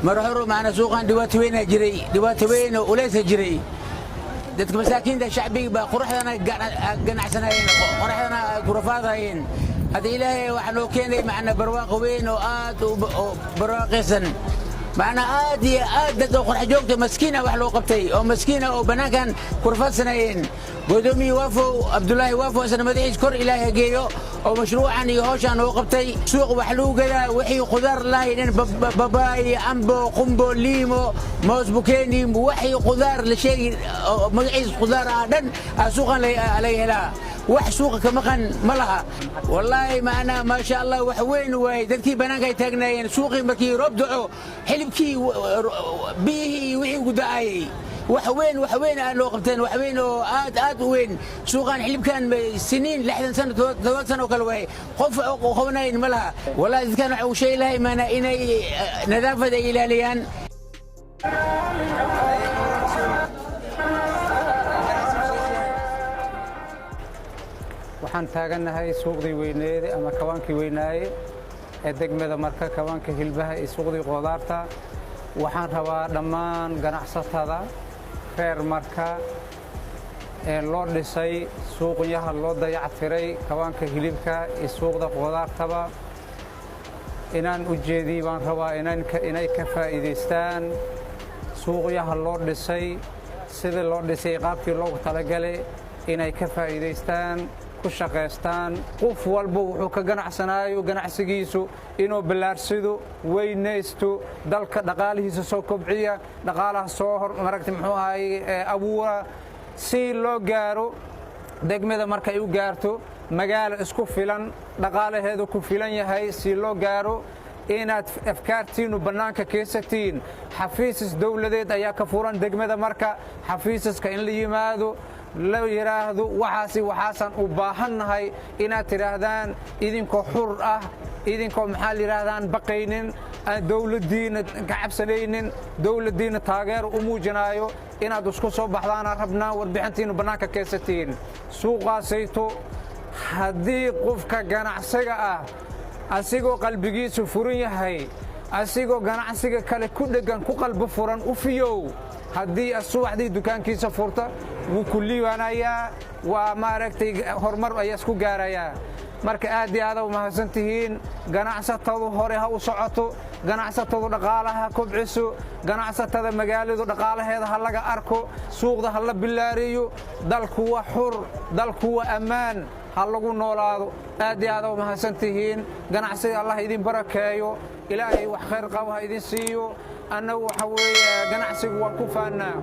Mar hore macna suuqan dhibaato weynaa jiray, dhibaato weyn oo uleysa jiray. Dadka masaakiinta, shacbiga baa qoraxdana ganacsanayeen, qoraxdana ku rafaadayeen. Hadda Ilaahay waxaa noo keenay macna barwaaqo weyn oo aad u barwaaqaysan, macna aad iyo aad dad oo qorax joogta maskiin ah wax loo qabtay, oo maskiin ah oo bannaankan ku rafaadsanayeen. Godoomiye Waafow, Cabdulaahi Waafow, isna madaxiis kor Ilaahay geeyo, oo mashruucan iyo hawshan oo qabtay. Suuq wax lagu gadaa wixii khudaar lahaydeen, babaay, cambo, qumbo, liimo, moos, bukeeni, wixii khudaar la sheegi magaciis khudaar ah dhan suuqan laga helaa. Wax suuqa ka maqan ma laha wallaahi. Macnaa, maasha Allah, wax weyn waaye. Dadkii bannaanka ay taagnaayeen suuqii, markii roob daco, xilibkii, biyihii iyo wixii ugu da'ayay. Wax weyn, wax weyn aa loo qabteen, wax weyn oo aad aad u weyn. Suuqan xilibkan siniin 60 sano, 7 sano oo kale waaye, qof qabanayn ma laha wallahi. Dadkan waxa uu sheegi lahay maanaa inay nadaafad ay ilaaliyaan. Waxaan taagannahay suuqdii weyneede ama kawaankii weynaaye ee degmada Marka, kawaanka hilbaha iyo suuqdii qudaarta. Waxaan rabaa dhammaan ganacsatada reer Marka ee loo dhisay suuqyaha, loo dayactiray kawaanka hilibka iyo suuqda qudaartaba, inaan u jeediy baan rabaa inay ka faa'iidaystaan suuqyaha loo dhisay, sidii loo dhisay, qaabkii loogu talagalay inay ka faa'iidaystaan, ku shaqaystaan. Qof walba wuxuu ka ganacsanaayo ganacsigiisu inuu ballaarsido, weynaysto, dalka dhaqaalihiisa soo kobciya, dhaqaalaha soo hor maragta muxuu ahaay abuura, si loo gaaro degmada markay u gaarto magaalo isku filan, dhaqaalaheedu ku filan yahay. Si loo gaaro, inaad afkaartiinnu bannaanka keensatiin. Xafiisas dowladeed ayaa ka furan degmada Marka. Xafiisaska in la yimaado, la yidhaahdo waxaasi waxaasaan u baahannahay, inaad tidhaahdaan idinkoo xur ah, idinkoo maxaa la yidhaahdaan baqaynin, aan dowladdiinna ka cabsanaynin, dowladdiinna taageero u muujinaayo, inaad isku soo baxdaanaan rabnaa, warbixintiinnu bannaanka keensatiin. Suuqaasayto haddii qofka ganacsiga ah asigoo qalbigiisu furan yahay, asigoo ganacsiga kale ku dheggan, ku qalbo furan u fiyow, haddii subaxdii dukaankiisa furta, wuu ku liibaanayaa, waa maaragtay horumar ayaa isku gaarayaa. Marka aad iyo aada u mahadsan tihiin. Ganacsatadu hore ha u socoto, ganacsatadu dhaqaalaha kobciso, ganacsatada magaaladu dhaqaalaheeda ha laga arko, suuqda ha la bilaariyo. Dalku waa xur, dalku waa ammaan, ha lagu noolaado. Aad iyo aada u mahadsan tihiin. Ganacsiga Allah idin barakeeyo, Ilaahay wax khayr qabo ha idin siiyo. Annagu waxa weeye ganacsigu waan ku faannaa.